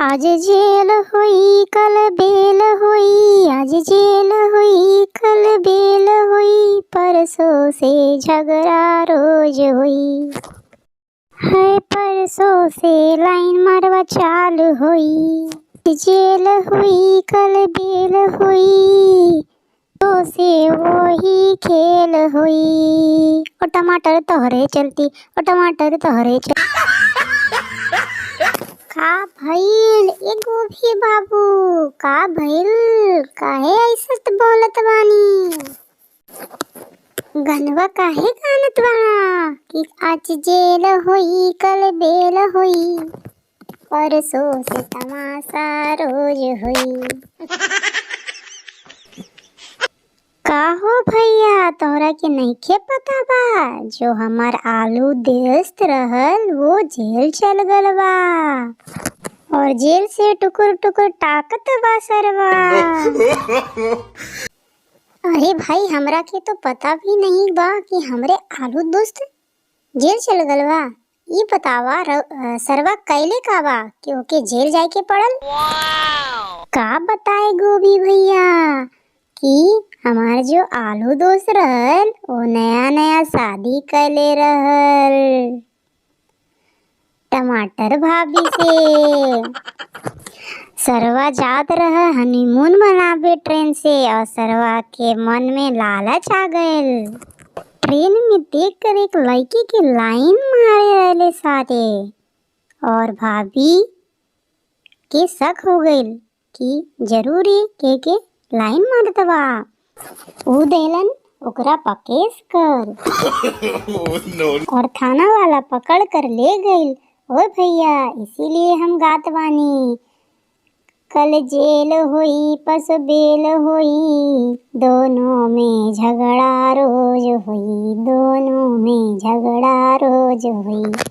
आज जेल होई कल बेल होई, आज जेल होई कल बेल होई, परसों से झगड़ा रोज होई। है परसों से लाइन मारवा चालू होई। जेल हुई कल बेल हुई, तो से वही खेल हुई। ओ टमाटर तोहरे चलती, ओ टमाटर तोहरे चल। का भइल ए गोभी बाबू, का भइल? काहे ऐसे बोलत बानी? गनवा काहे गानत बाड़ा कि आज जेल होई कल बेल होई, परसों से तमाशा रोज होई। का हो भैया, तोहरा के नइखे पता बा? जो हमार आलू दोस्त रहल वो जेल चल गल बा और जेल से टुकुर टुकुर ताकत बा सरवा। अरे भाई, हमरा के तो पता भी नहीं बा कि हमरे आलू दोस्त जेल चल गल बा। ई बतावा सरवा कैले का बा कि ओके जेल जाए के पड़ल? का बताए गोभी भैया कि हमार जो आलू दोस्त रहल वो नया नया शादी कैले रहल टमाटर भाभी से। सरवा जात रह हनीमून मनावे ट्रेन से और सरवा के मन में लालच आ गइल। ट्रेन में देख कर एक लड़की के लाइन मारे रहले सारे और भाभी के शक हो गइल कि जरूरी के लाइन मारत बा। ऊ देलन ओकरा पकेस कर no. और थाना वाला पकड़ कर ले गइल। ओ भैया, इसीलिए हम गात बानी, कल जेल होई पस बेल होई, दोनों में झगड़ा रोज होई, दोनों में झगड़ा रोज होई।